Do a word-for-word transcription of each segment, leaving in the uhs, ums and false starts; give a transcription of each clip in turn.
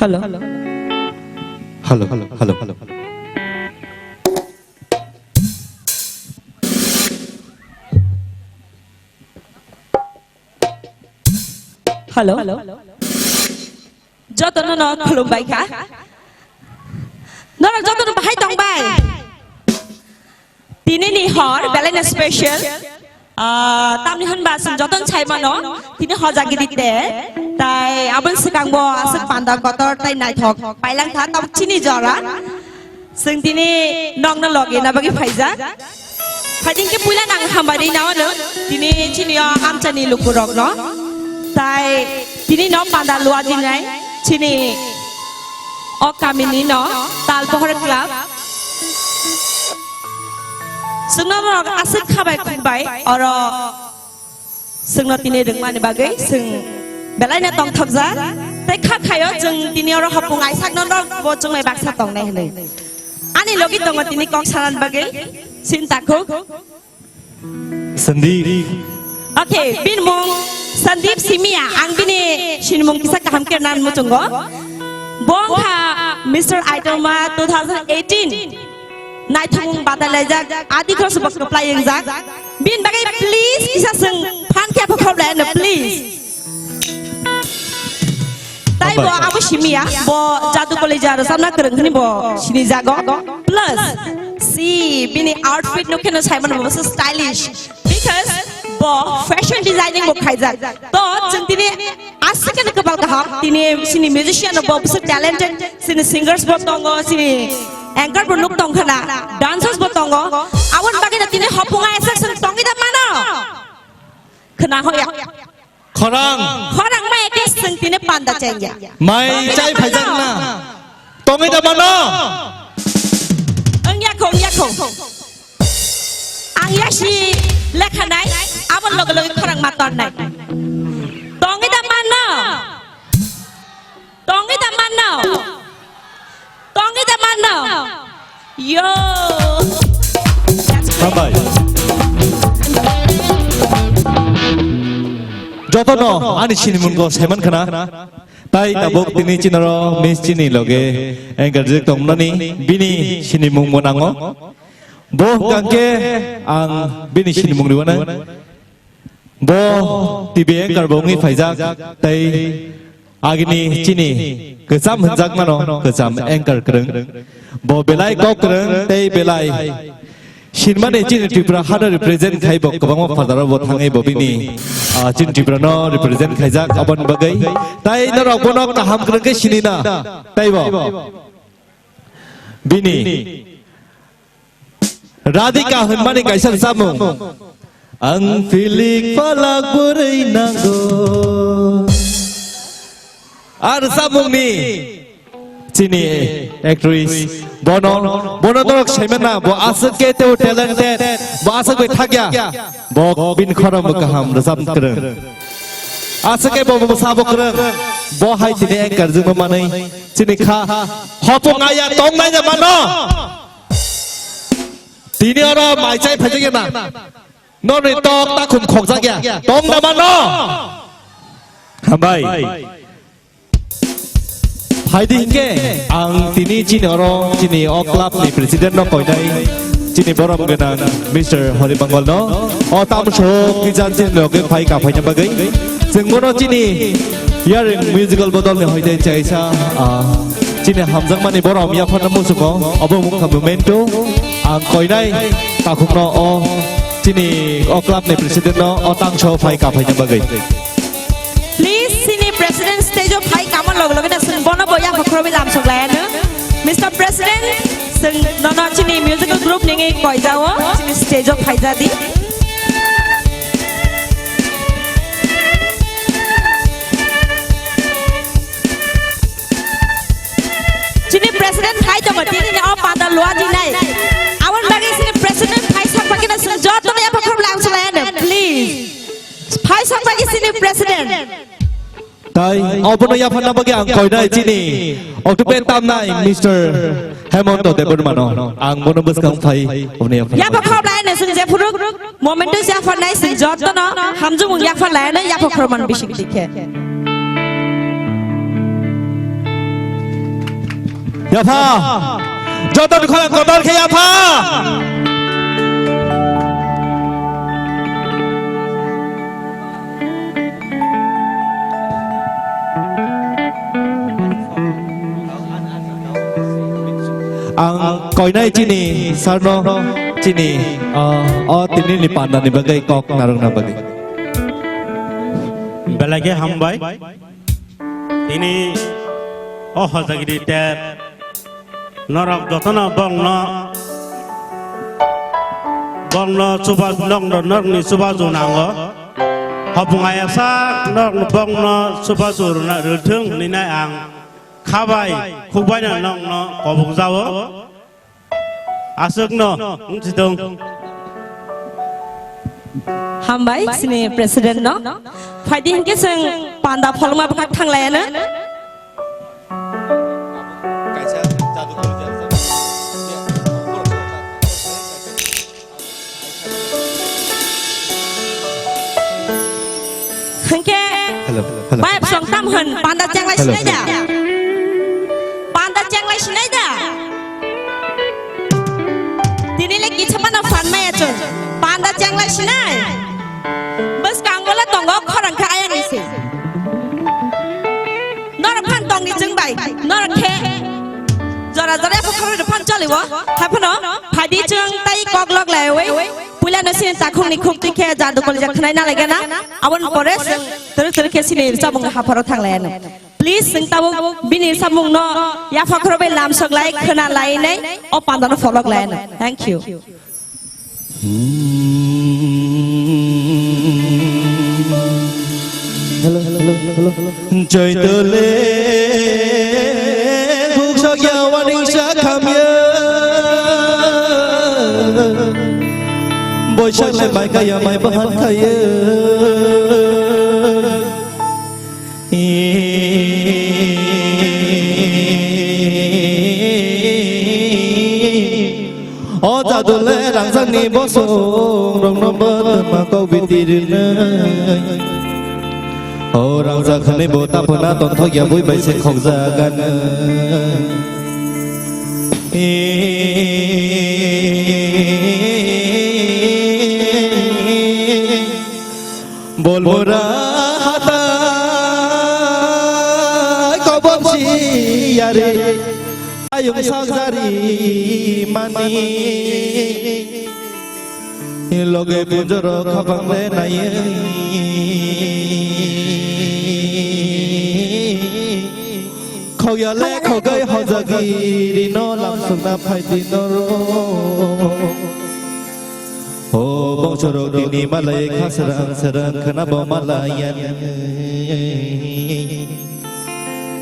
Hello. Hello, hello, hello. Hello. Jotono no khulumbai kha. Norok jotono bahai tongbai. Tini ni hor belai no special. Ah, tamni hwnba chwng jotono sai mano, tini hojak gidi te. Tai aboni swkang bo aswk panda kotor tai naithok pailang kha, tabuk chini jora. Chwng tini nokno logi na bagwi phaijak. Phaiding khe puila nang hambai ri nao no. Tini chini o amchani lukurok no. Tai tini no panda lua jinai chini o kamini no Talpohor Club. Chwngno norok aswk khabai khukbai oro. Chwngno tini rwngmani bagwi chwng belaino tongthokjak. Tei kha khaio chwng tini oro hopung aisakno norok bo chwngmai baksa tongnai hwnwi. Ani logi tongo tini kok sanani bagwi Sintakhuk. Sandeep. Okay, bini mung Sandeep Simia. Ang bini sinimung kisa kaham khe nan muchungo. Bo wngkha Mister Idolma two thousand eighteen. Naithok badalaijak, adi khoroksa bo kwplai wngjak. Bini bagwi please kisa chwng phan khe apha khorok lai no, please. Tai bo Hambai. Abo simiya, bo Jadu Kalija rwchapna kwrwng hwnwi bo sinijago. Plus, si bini outfit no kheno sai mano bo so stylish. Because bo fashion designing bo khaijak. To chwng tini aswk khe kwbal kaham, tini sini musician bo bwswk talented, sini singers bo tongo, sini anchor bo nuk tong khana, dancers bo tongo. Aboni bagwi no tini hopunga aswk chwng tongwi da mano. Khna hoya. Khorang. Khorang mai ke chwng tini panda chengya. Mai chai phaijak na. Tongwi da mano. Wngya kho, wngya kho. Ang yasi lekha nai, abo loge loge khorang ma tor nai. Tongwi da manno? Tongwi da manno? Tongwi da manno? Yo. Hambai. Jotono ani sinimungko saiman khana. Tai tabuk tini chinaro Miss Chini loge anchor jwk tongmani bini sinimung mwnango. Bo hwnkha khe ang bini sinimung riwana. Bo T V anchor bo wngwi phaijak, tei agini chini kwcham hwnjakmano kwcham anchor kwrwng. Bo belai kok kwrwng tei belai sinmani chini Tripura hano represent khai bo kwbangma phataro bo thangwi bo bini, ah, chini Tripura no represent khaijak aboni bagwi. Tai norok bono kaham kwrwng khe sini na, tei bo bini Radhika hwnmani kaisa rwchapmung. Ang philik phalak bwrwi nango. A rwchapmungni chini actress bono, bono norok saimana, bo aswk khe teibo talented, bo aswk bai thakya, bo bini khorang bo kaham rwchap kwrwng. Aswk khe bo, bo sabo kwrwng, bo hai tini anchor jwngma manwi chini kha hopung aya tongnai da mano. Tini oro mai chai phaijak ya na? Norni tok ta khum khokjak ya. Tong da mano? Hambai. Phaidi hinkhe ang tini chini oro chini o club ni president no koinai chini borom gwnang Mister Hori Mangal no o tamso kijan chini loge phai ka phaina bagwi chwng bono chini Yaring musical bodol ni hoite chaisa, ah, chini hamjakmani borom yapharna muchungo obo wngkha memento. Ang koinai takhukno o chini o club ni president no o tangso phai ka phaina bagwi. Please, chini president stage o phai kamo log log na chwng bono bo yapha khorwi lamsok laiano. Mister President, chwng nono chini musical group ningwi koijao, chini stage o phaijadi. Chini president phai tongo, tini ni o panda lua di nai. Aboni bagwi chini president phai sak bagwi na chwng joto ni yapha khorok lang chwlai ano, please. Phai sak bagwi chini president. Tai obono yapharna bagwi ang koinai chini octopant tamnai Mister Hemonto Debbarma no. Ang bono bwskang phai obono yapharna. Yapha khorok lai no chwng jephuru. Momento se yapharnai chwng jotono hamjwkmung yapharlaino yapha khorokmani bising dikhe. Yapha! Joto ni khorang kotor khe yapha! Ang koinai chini sarno chini, ah, o tini ni panda ni bagwi kok narwkna bagwi. Belai khe hambai. Tini o hojagiri ter norok jotono bongno, bongno chuba, nokno, nokni chubachu nango. Hopung ayasa nok bongno chubachu rwna rwthwng hwnwi nai ang khabai khukbaino nokno kobok jao. Aswkno wng si tong. Hambai, sini president no. Phaidi hinkhe chwng panda pholma bwkha thanglaiano. Hwnkhe Hello, hello. Bai bwsong tam hwn, panda chenglai sinai da? Panda chenglai sinai da? Tini le kisa mano phan maya chwng. Panda chenglai sinai. Bwskango le tongo khorang khe ayang isi. Norok phan tongni chwng bai. Norok khe jora jora yapha khoroi rok phan choliwo. Haiphano phaidi chwng tai kok lok laiwi. Puila no sini takhung ni khuk tikhe jadu kol jak khnai na lagena. Abon pore chwng twrwk twrwk khe sini samung hapharo thang laiano. Please, chwng tabuk bini samungno yapha khorobai lamsok lai, khwna lai nai, o pandano pholok lai nai. Thank you. Hello, hello, hello, hello. Joitole buksak ya waning sakhamya. Boisak le mai kaya mai bahan kaya. O jadule rangchakni bosong rokno bwtwma kok biti rwnai. O rangchak hwnwi bo taphuna tonthok ya bui bai se khokjaganai. Bolbora hatai kobom siyari ayung sagjari mani loge punjoro khabang le nai khogya le khogai hojagiri no lamsukna phaidi noro. O bongsorok dini malai kha serang serang khwna bo malai yan.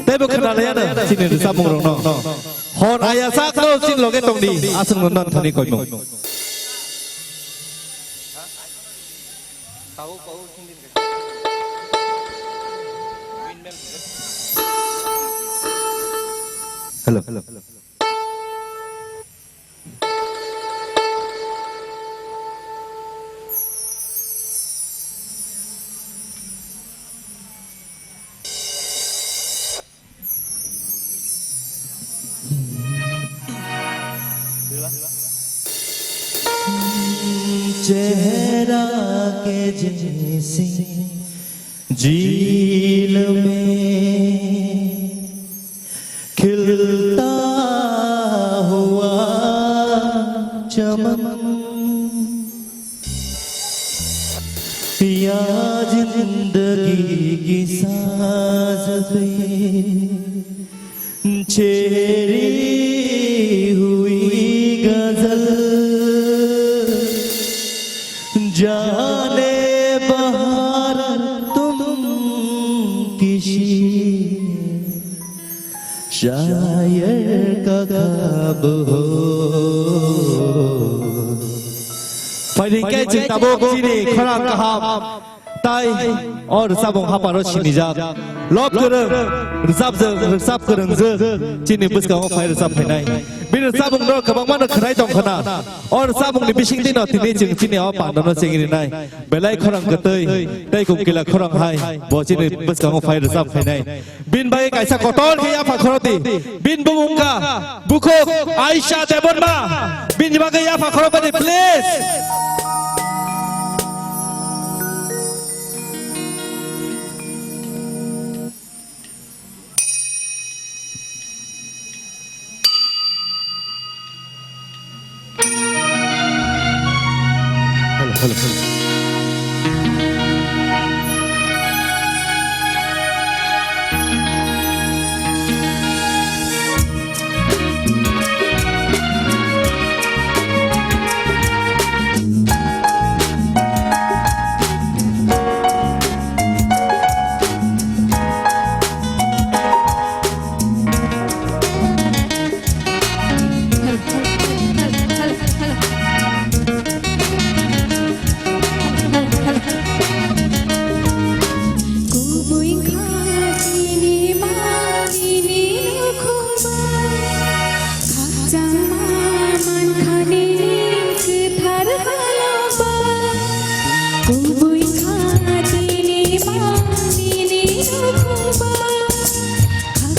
Teibo khwna lai yan chini rwchapmung rokno. Hor aya sak no chin loge tongdi aswk no nan thani koimung. Hello. चेहरा के जैसे झील में खिलता हुआ चमन, या जिंदगी की साज पे छेड़ी हुई गजल, जाने बहार तुम किसी शायर का ख्वाब हो। Phaidi khe chwng tabuk chini khorang kaham tai o rwchapmung hapharo sinijak. Lob kwrwng rwchapjak, rwchap kwrwngjak chini bwskango phai rwchap phainai. Bini rwchapmung no kwbangma no khwnai tong khna. O rwchapmung ni bising dino tini chwng chini o panda no chengri nai. Belai khorang kwtwi, tei kum kila khorang hai, bo chini bwskango phai rwchap khainai. Bini bagwi kaisa kotor khe yapha khorokdi. Bini bumung kha Bukhuk Aisha Debbarma. Bini bagwi yapha khorokdi, please.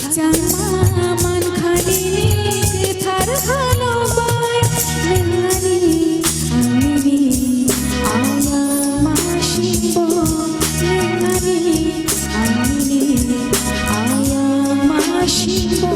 Khakchangma mankha nini kwthar hano bai, nwng ani, ang nini, ayang masimbo, nwng ani, ang nini, ayang masimbo.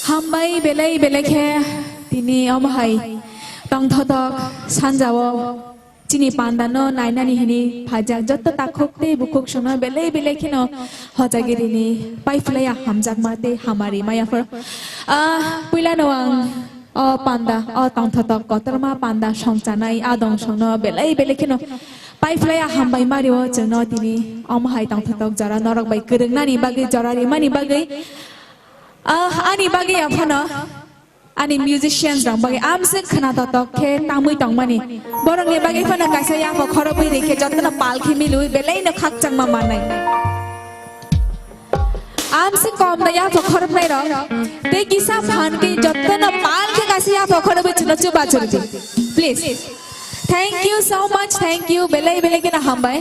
Hambai belai belai khe tini omo hai tongthotok sanjao Chini panda no nainani hini phaijak jotto takhuk tei bukhuk songno belai belai kheno hojagiri ni paiphlaiya hamjakma tei hamari maya phor. Ah, puila no ang o panda, o tongthotok kotorma panda songchanai adong songno belai belai kheno paiphlaiya hambai mario chwngno tini omo hai tongthotok jora norok bai kwrwngnani bagwi jora rimani bagwi, ah, ani bagwi aphano Ani musicians rok bagwi amswk khwna totok khe tamwi tongmani. Borok ni bagwi phano kaisa yapha khorobwi rikhe jotono pal khe milwi belai no khakchangma manai. Amswk kom da yapha khorobnai rok. Tei kisa phan khe jotono pal khe kaisa yapha khorobwi chwngno chuba chwrwdi. Please. Thank you so much. Thank you. Belai belai kheno hambai.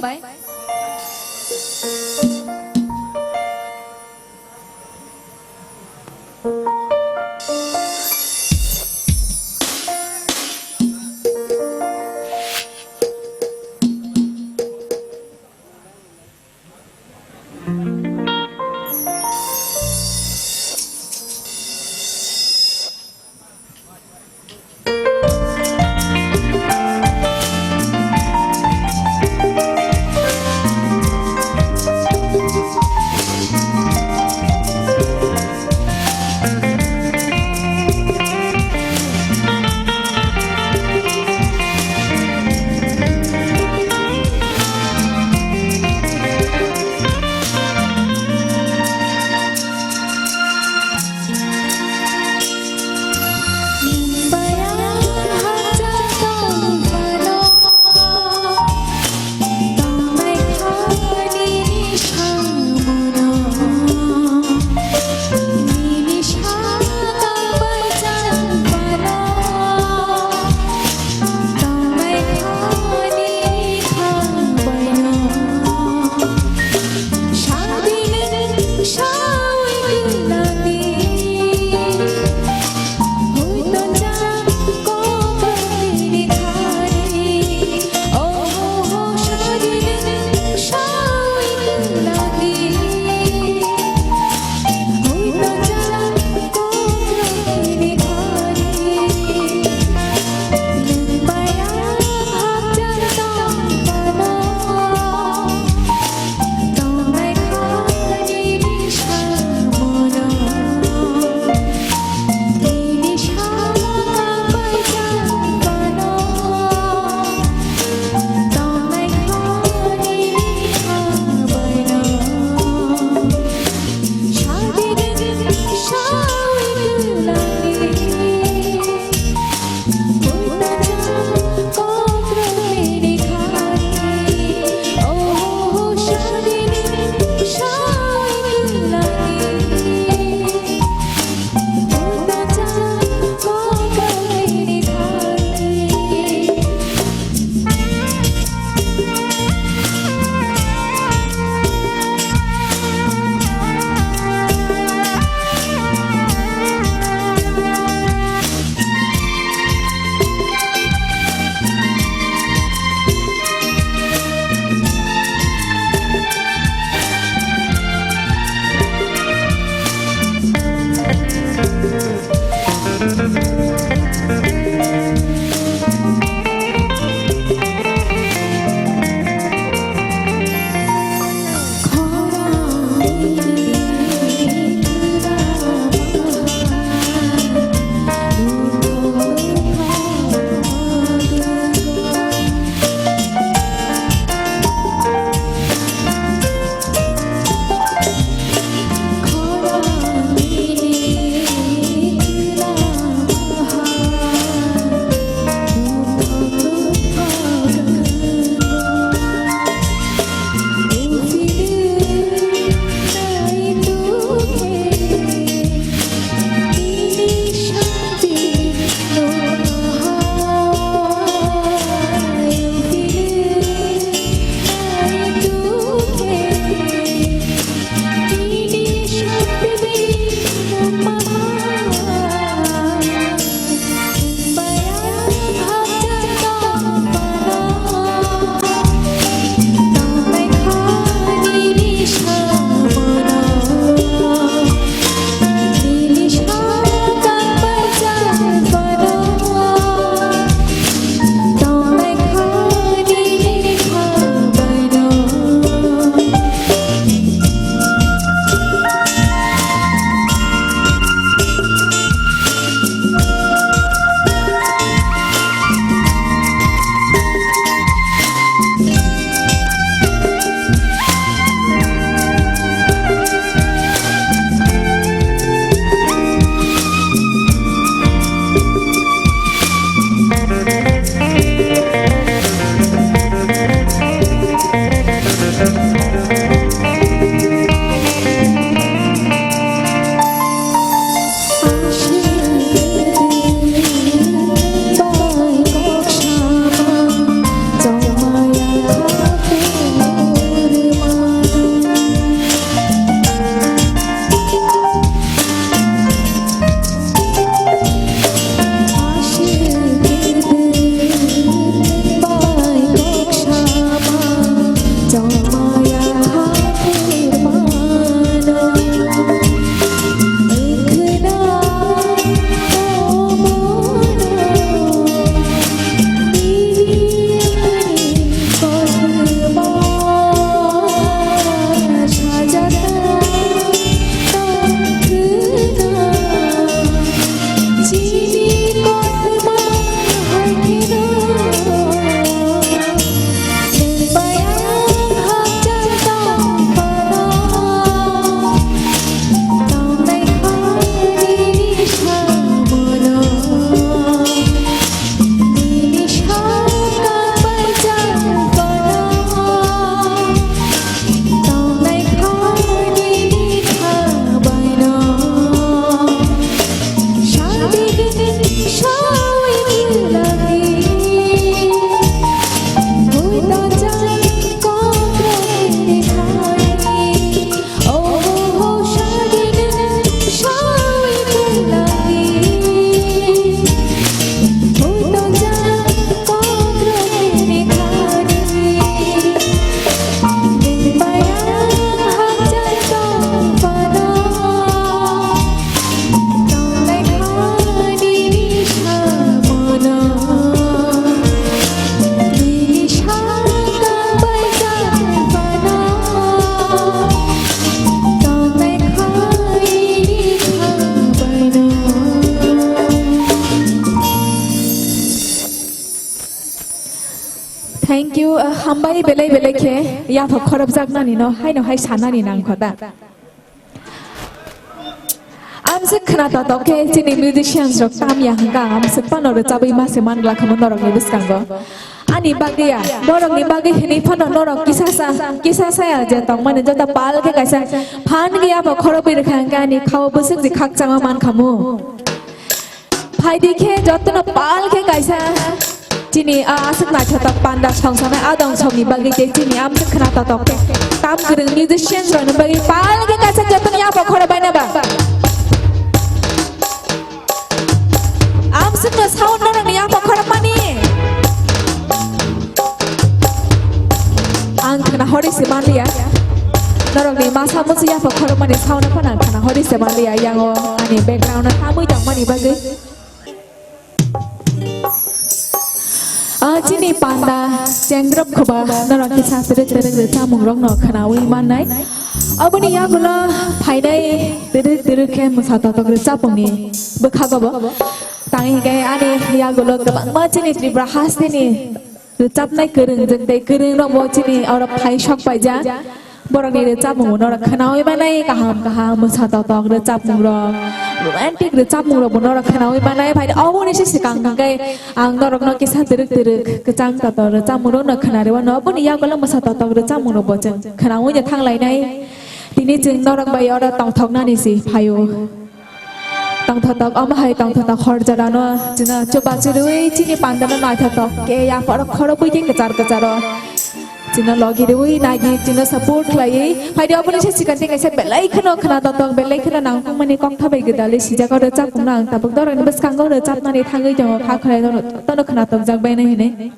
Hambai belai belai khe yaphak khorobjaknani no haino hai sanani nangkho da. Amswk khna totok khe chini musicians rok tam ya hwnkha, amswk phano rwchabwi ma se man glak khamu norokni bwskango. Ani bagwi ya, borokni bagwi hwnwi phano norok kisa sa, kisa saya je tongmani joto pal khe kaisa phan gwi yaphak khorobwi rwkha hwnkhe ani khao bwswk je khakchangma man khamu. Phaidi khe jotono pal khe kaisa chini a aswk naithotok panda songsanai adong songni bagwi tei chini amswk khna totok khe tam kwrwng musicians rokni bagwi pal khe kaisa jotono yaphak khoro baina ba. Amswkno sound norokni yaphak khoro mani. Ang khna hori se manliya. Norokni masa musu yaphak khorokmani sound phano ang khna hori se manliya. Yango ani background no thamwi tongmani bagwi. Ah, chini panda chengrop khoba norok kisa twrwk twrwk rwchapmung rokno khnawi mannai. Aboni yagulo phainai twrwk twrwk khe mwsa totok rwchapmungni bwkhago bo. Tangwi hwnkhe ani yagulo kwbangma chini Tripura hasteni rwchapnai kwrwngjwk tei kwrwngrokbo chini oro phai sok paijak. Borokni rwchapmung norok khnaui manai kaham kaham mwsa totok rwchapmung rok, romantic rwchapmung rokbo norok khnaui manai. Phai oboni se swkang hwnkhe ang norokno kisa twrwk twrwk kwchang totok rwchapmung rokno khna rwmano. Oboni yagulo mwsa totok rwchapmung rokbo chwng khnaui no thanglainai. Tini chwng norok bai oro tongthoknani se phaio. Tongthotok, omo hai tongthotok hor jorano chwngno chubachu rwui chini pandano naithotok khe yapharo khorokbui khe kwchar kwcharo chwngno logi rwui nagi chwngno support khlaiwi phaidi. Oboni se swkang tei kaisa belai kheno khna totok, belai kheno nangkukmani koktha bai gwdalwi sijak oro chapmungno ang tabuk dorani bwskango rwchapnani thangwi tongo, kha khwlai tono khna tokjak bai nai hinwi.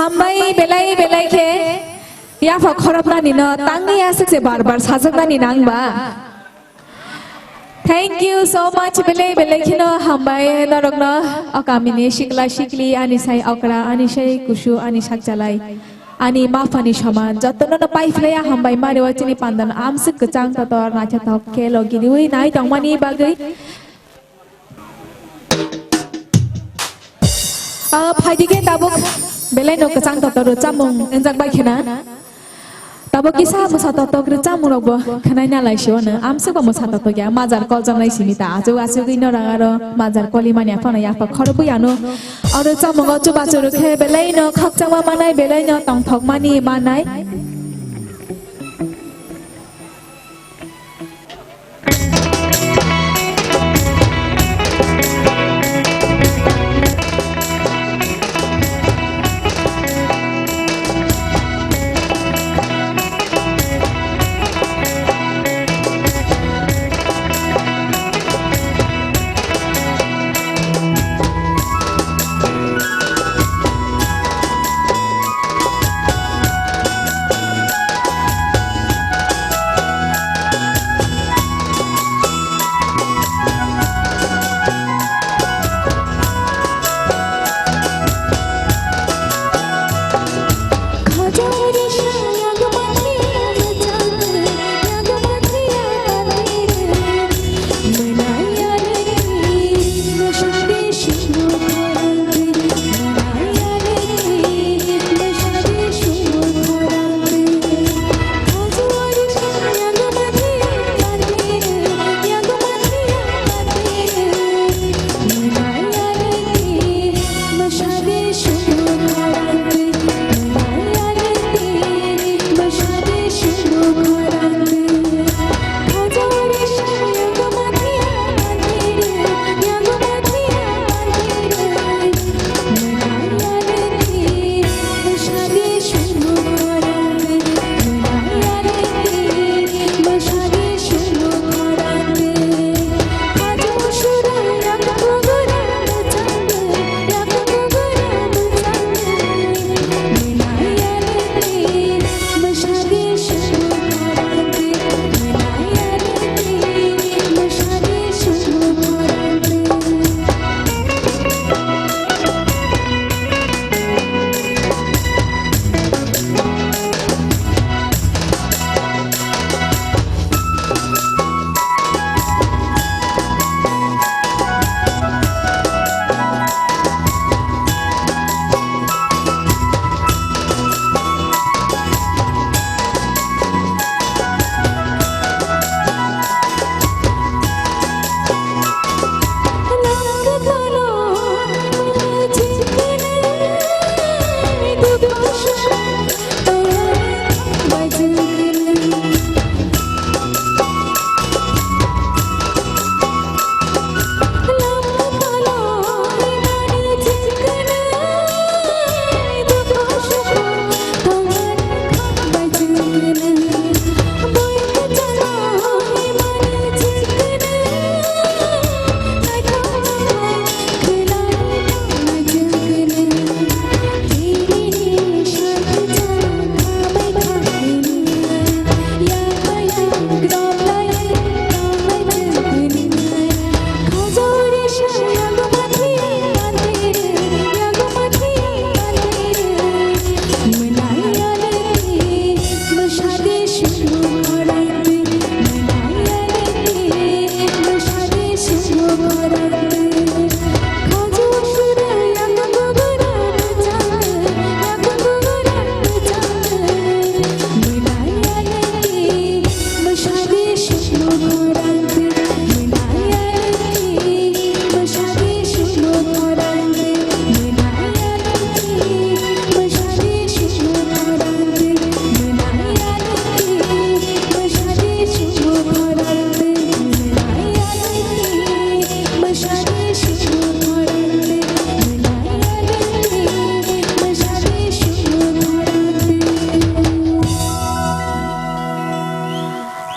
Hambai belai belai khe yapha khoroknani no tangwi aswk se bar bar sajaknani nang ba. Thank you so much, belai belai kheno hambai norokno, o kamini sikla sikli, ani sai okra, ani sai kusu, ani sakchalai, ani maphani soman, jotono no paiphlaiya hambai mari o chini pandan amswk kwchang totor naithothok khe logiriwi nai tongmani bagwi. Ah, phaidi khe tabuk belai no kwchang totor chamung wngjak bai khena. Tabuk kisa mwsa totok rwchapmung rokbo khwnai na lai sio no. Amswk bo mwsa totok ya, majar koljaknai simi ta. Achuk achugwi norok aro majar kolimani aphano yapha khorokwi ano. Oro rwchapmungo chubachu rwkhe belai no khakchangma manai, belai no tongthokmani manai.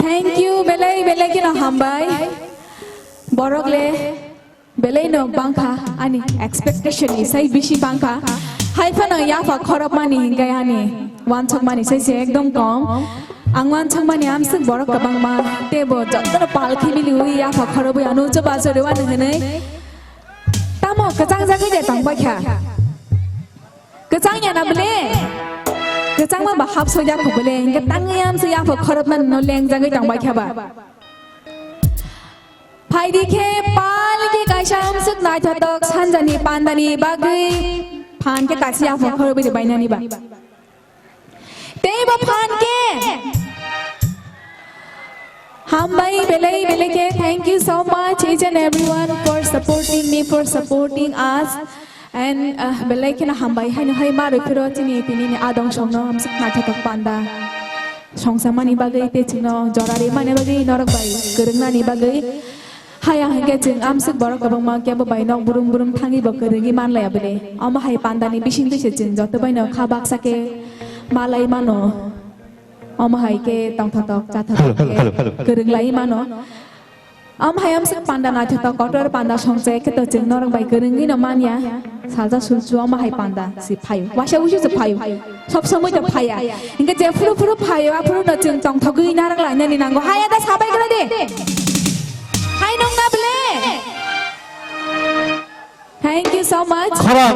Thank you, belai belai kheno hambai. Borok le belai no bangkha, ani expectation ni sai bisi bangkha. Hai phano yapha khorokmani hinkhe ani wansukmani se se ekdom kom. Ang wansukmani amswk borok kwbangma teibo jotono pal khe miliwi yapha khorobwi ano ucho bajori wani hwnwi. Tamo kwchang jagwi de tongbaikha. Kwchang ya na bwle? Kwchangma ba hap soi yapha bwle. Hinkhe tangwi amswk yapha khorokmani no lengjagwi tongbaikha ba. Phaidi khe pal khe kaisa amswk naithotok sanjani pandani bagwi phan khe kaisa yapha khorobwi bainani ba. Teibo phan khe. Hambai belai belai khe, thank you so much each and everyone for supporting me, for supporting us. And, uh, belai kheno hambai haino hai ma rwphiro chini tini ni adong songno amswk naithotok panda. Songsamani bagwi tei chwngno jora rimani bagwi norok bai kwrwngnani bagwi. Haya hwnkhe chwng amswk borok kwbangma kebo bai nok brum brum thangwi bo kwrwngwi manlaiya bwle. Omo hai pandani bisingtwi se chwng joto baino kha baksa khe malai mano. Omo hai khe tongthotok chathotok khe kwrwng lai mano. Omo hai amswk panda naithotok kotor panda songchai khe to chwng norok bai kwrwngwi no manya. Salsa sulsu omo hai panda si phaio. Waisa wuisu se phaio. Sob somoi to phaiya. Hinkhe je phuru phuru phaio, aphuru no chwng tongthogwi narwk lainani nango. Haya da sabai khlai de. Hai nong na bwle. Thank you so much. Khorang,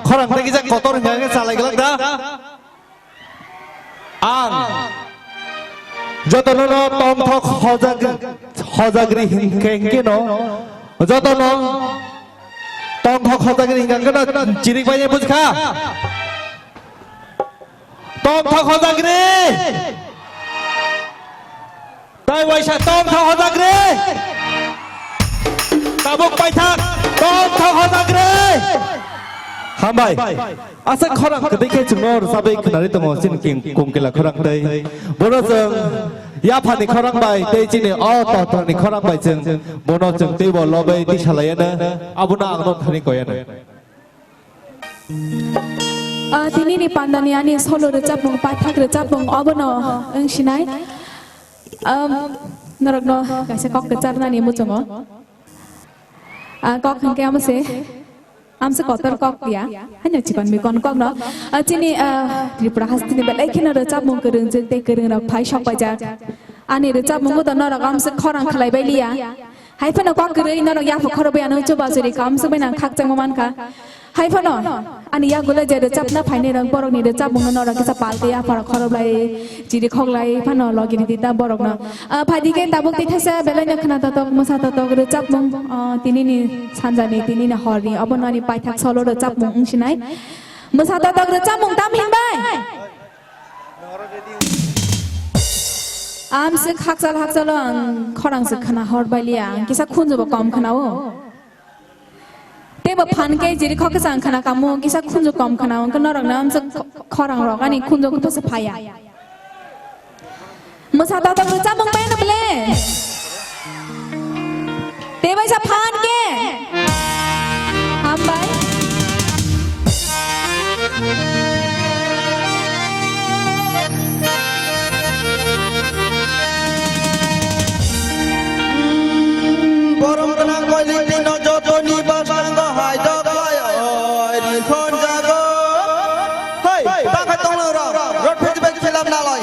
khorang tei kisa kotor hingka khe chalai glak da. Ang jotono no tongthok hojagri, hojagri hingkhe hingkhe no jotono tongthok hojagri hingkhe hingkhe no chirik bai bujkha. Tongthok hojagri. Tai waisa tongthok hojagri. Tabuk paithak tongthok hojagri. Hambai. Aswk khorang kwtwi khe chwngno rwchabwi khwnarwi tongo chini king kungkila khorang tei. Bono chwng yaphani khorang bai tei chini o totrani khorang bai chwng bono chwng teibo lobwi tisalaiano abono ang nok thani koyano. Ah, tini ni panda ni ani solo rwchapmung, paithak rwchapmung obono wng sinai. Um, norokno kaisa kok kwcharnani muchungo. Ah, kok hwnkhe amo se, amse kotor kok ya, hanya chikon mikon kok no. Ah, chini, ah, Tripura hasteni belai kheno rwchapmung kwrwngjwk tei kwrwngrok phai sok paijak. Ani rwchapmungo to norok amse khorang khlai bai liya. Hai phano kok kwrwi norok yapha khorobwi ano chuba churi kam swbai nang khakchangma mankha. Hai phano ani yagulo je rwchapna phainai rok borokni rwchapmungno norok kisa paltwi yapha khoroblai chiri khoklai phano logi ridi ta borokno. Ah, phaidi khe tabuk tei thaisa belai no khna totok mwsa totok rwchapmung, ah, tinini sanjani tinini horni obono ani paithak solo rwchapmung wng sinai. Mwsa totok rwchapmung tam hinbai? Amswk hakchal hakchalo ang khorang swk khna hor bai liya, ang kisa khunju bo kom khna o. Teibo phan khe jiri khok kisa ang khna kamo, kisa khunju kom khna o, wngkhe norok no amswk khorang rok ani khunju khe phaya. Mwsa totok rwchapmung bai no bwle. Tei bai sa phan khe. Hambai. Borom gwnang koilwng twi no jotoni bwskango hai dok hai oi ri khon jago. Hoi, bakha tonglo rok, rot phai bai khilam nalai.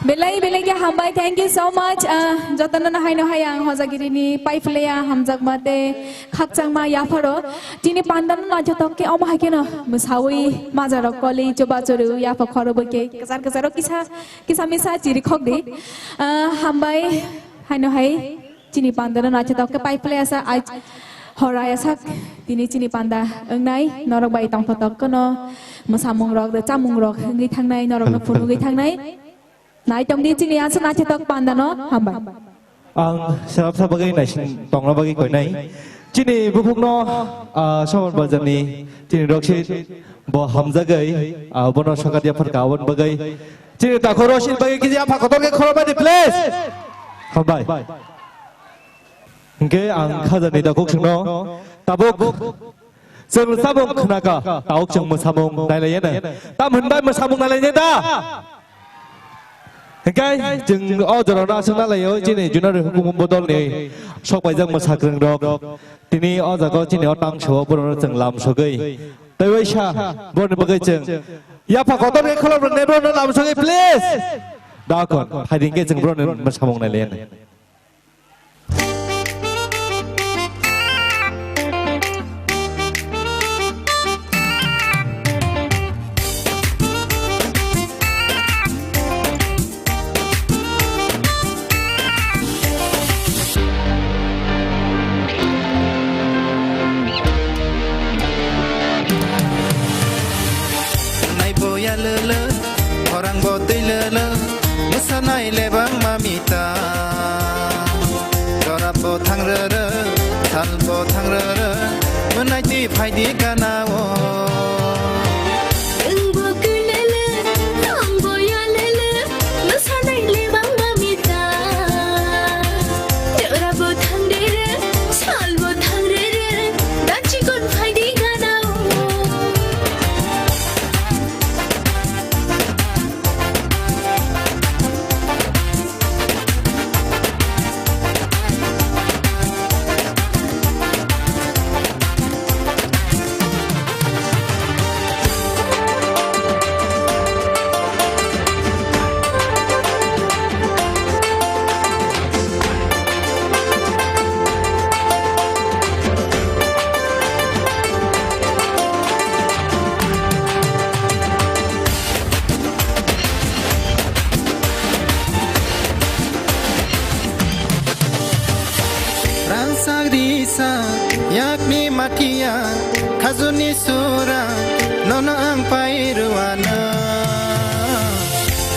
Belai belai khe hambai, thank you so much. Ah, jotono no haino hai ang Hojagiri ni pai phlaiya hamjakma tei khakchangma yapharo. Chini panda no naithotok khe omo hai kheno mwsawi majarok koli chuba churu yapha khorobo khe kwchar kwcharo kisa kisa misa chiri khok di. Ah, hambai haino hai. Chini panda no naithotok khe pai phlaiya sa, ai hora ya sak tini chini panda wngnai, norok bai tongthotok kheno mwsamung rok de chamung rok wngwi thangnai, norok no phunugwi thangnai. Naitong di chini aswk naithotok panda no, hambai. Ang selap sa bagwi naising tongna bagwi koinai. Chini bukhuk no, ah, Sohor Bazar ni chini Roksit bo hamjagwi, ah, bono sokat yaphar ka aboni bagwi. Chini takhuk Roksit bagwi kisi yapha kotor khe khorokbai di, please. Hambai. Hingke ang khajani takhuk songno tabuk chwng samung khnaka, tabuk chwng mwsamung nailaiya na. Tam hinbai mwsamung nailaiya da? Hingke chwng o jorano aswk nalaio, chini Junari hukumu bodolni sokpaijak mwsakrwng rok. Tini o jaga o chini o tangso o borokno chwng lam sogwi. Tei waisa borokni bagwi chwng yapha kotor khe khulumrok ne borokno lam sogwi, please. Dakon, phaidi hingke chwng borokni mwsamung nailaiya na. Nai boya lele, orang bo tui lele, mwsanai lebang mamita. Jora bo thang rere, sal bo thang rere, mwnai twi phai di gana o. Nwng bo kwi lele, ang bo ya lele, mwsanai lebang mamita. Jora bo thang rere, sal bo thang rere, da chikon phai di gana o. Rangchak risa yakni matia khajuni sura nono ang pai ruana.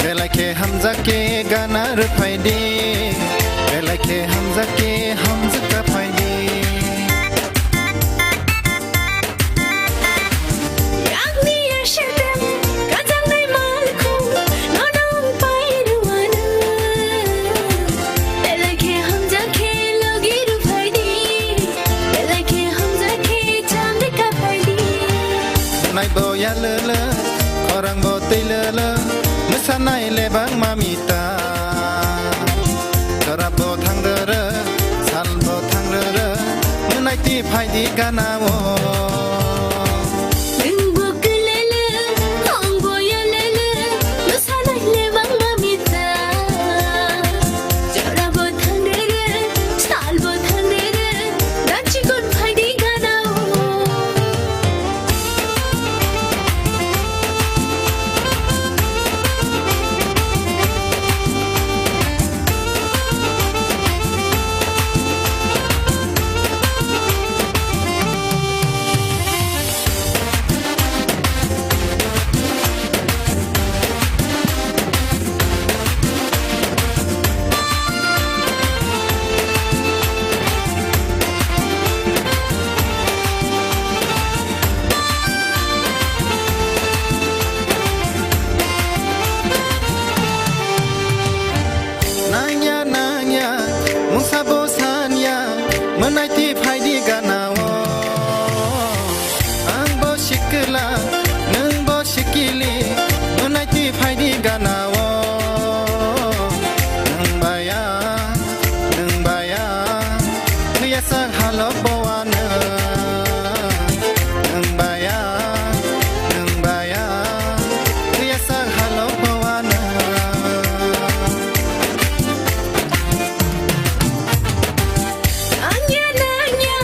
Belai khe hamjak khe gana rwphai di, belai khe hamjak khe hamjak ka phai di. Yakni yasedem kajangnai malkhung nono ang pai ruana. Belai khe hamjak khe logi rwphai di, belai khe hamjak khe chamri ka phai di. Nai bo ya lele, khorang bo twi lele, mwsanai lebang mamita. Jora bo thang rere, sal bo thang rere, mwnai twi phai di gana o. Nwng bo kwi lele, ang bo ya lele, mwsanai lebang mamita. Jora bo thang rere, sal bo thang rere, da chikon phai di gana o. Nwng bo sikili, mwnai twi phaidi gana o. Nwng baya, nwng baya, thwiya sak halok bo ano. Nwng baya, nwng baya, thwiya sak halok bo ano. Anya nanya,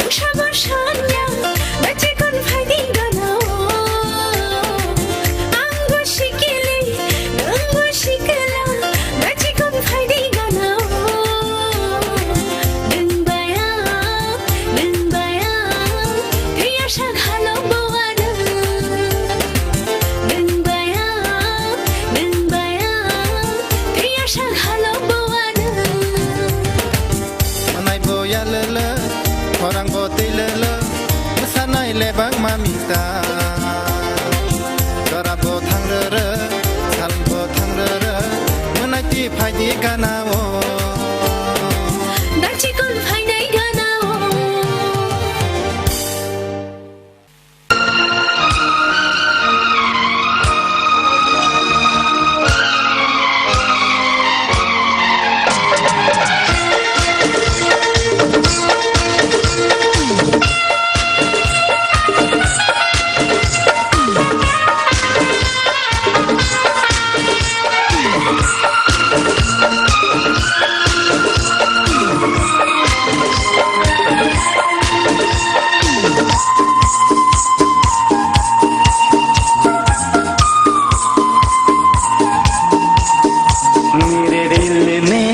usha barsanya, bachikon phaidi gana o. Ang bo sikili, nwng bo sikila, bachikon phaidi gana o. Nwng baya, nwng baya, thwiya sak halok bo ano. Nwng baya, nwng baya, thwiya sak halok bo ano. Manai bo ya lele, khorang bo twi lele, bwsanai le bangma mita. Jora bo thang rere, sal bo thang rere, mwnai twi phaidi gana o. Bachikon phainai gana o. मेरे दिल ने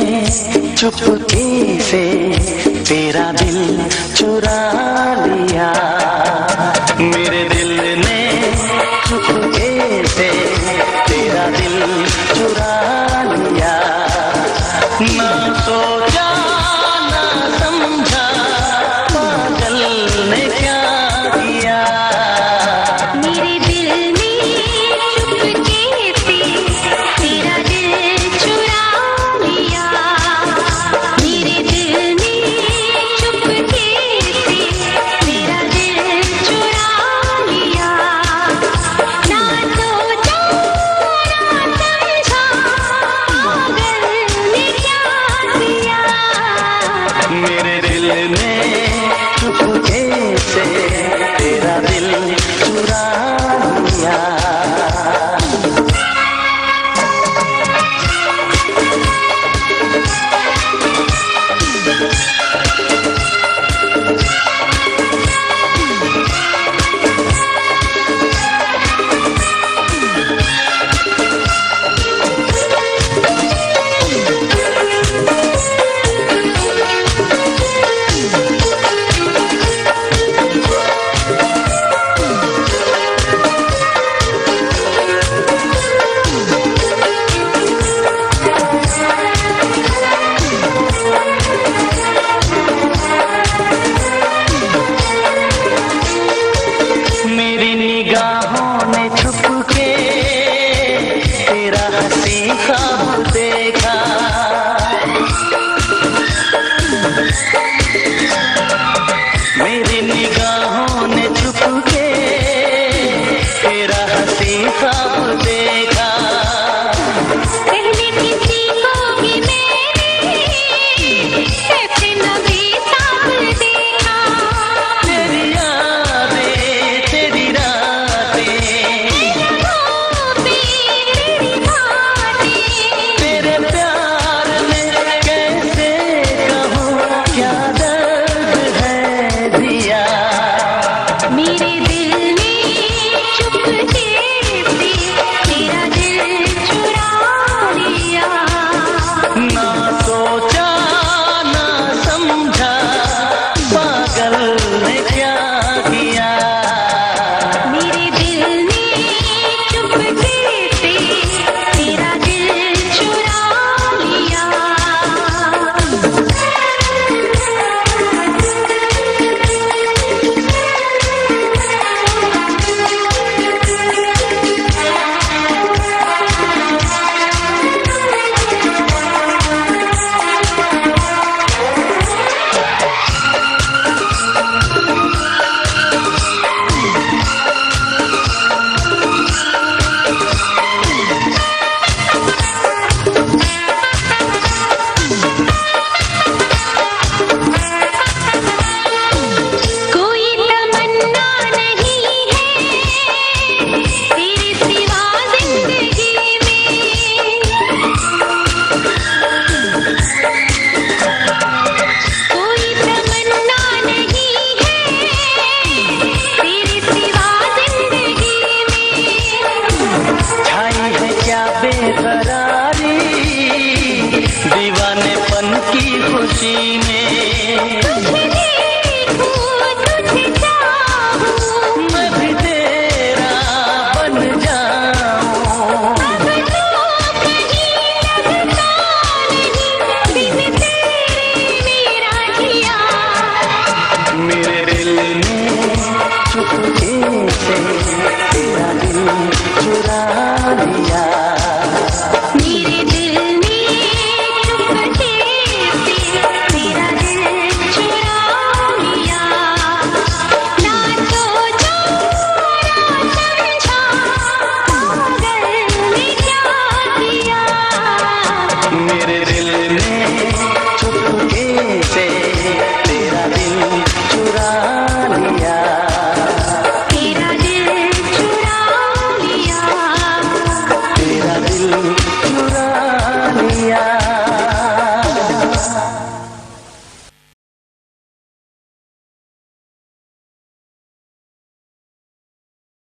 चुपके से तेरा दिल चुरा लिया। मेरे दिल ने चुपके से तेरा दिल चुरा लिया। ना सोचा ना समझा पागल ने क्या किया। मेरे दिल में चुपके से तेरा दिल चुरा लिया। मेरे दिल में चुपके से तेरा दिल चुरा लिया। ना सोचा ना समझा पागल ने क्या किया। मेरे दिल ने चुपके से तेरा दिल चुरा लिया। मेरी निगाहों ने छुप के तेरा हसीं ख्वाब देखा। मेरी निगाहों ने छुप के तेरा हसीं ख्वाब देखा। पहले किसी को भी मैंने ऐसे न बेताब देखा। तेरी यादें, तेरी रातें, तेरे प्यार में कैसे कहूँ क्या दर्द है दिया। मेरे